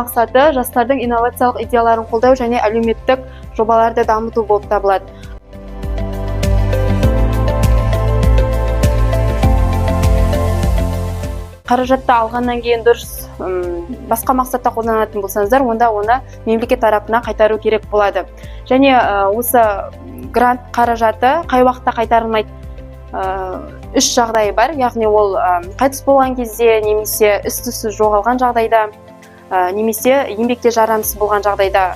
мақсаты жастардың инновациялық идеяларын қолдау және әлеуметтік жобаларды дамыту болып табылады. Қаражатты алғаннан кейін дұрыс басқа мақсатта қолданатын болсаңыздар, онда оны мемлекет тарапынан қайтару керек болады. Және осы грант қаражаты қай уақытта қайтарылмайды? Үш жағдай бар, яғни ол қайтыс болған кезде, немесе із-түзсіз жоғалған жағдайда, немесе еңбекке жарамсыз болған жағдайда.